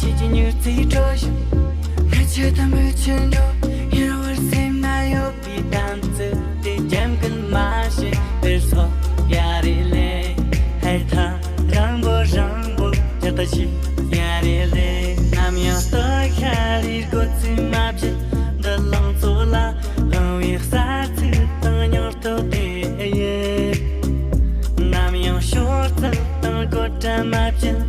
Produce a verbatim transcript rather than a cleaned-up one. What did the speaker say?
ཁྱེད་ཀྱི་མྱུར་ཚིག་སྤྲོ་ཞིང་། ངས་ཁྱེད་དང་མི་ཆེན་འགྲོ། ཧེ་རུ་བར་སེམས་ན་ཡོད་པའི་དམ་ཚིག་དེ་འཇམ་གིན་མ་བྱེད་པར་སོ་ཡ་རེ་ལེ། ཧེ་ཐ་རང་པོ་རང་པོ་ཇ་ཏ་ཞི་ཡ་རེ་ལེ། ནམ་ཡང་སྟོད་ཤ་རིར་སྒོ་ཚིག་མ་བྱེད། འདི་ལང་ཚོ་ལ་ལང་བའི་ས་ཚིགས་དང་ཉོར་ཐོག་དེ་ཡེ། ནམ་ཡང་ཤོར་ཚུལ་དང་གོ་གྲ་མ་བྱེད།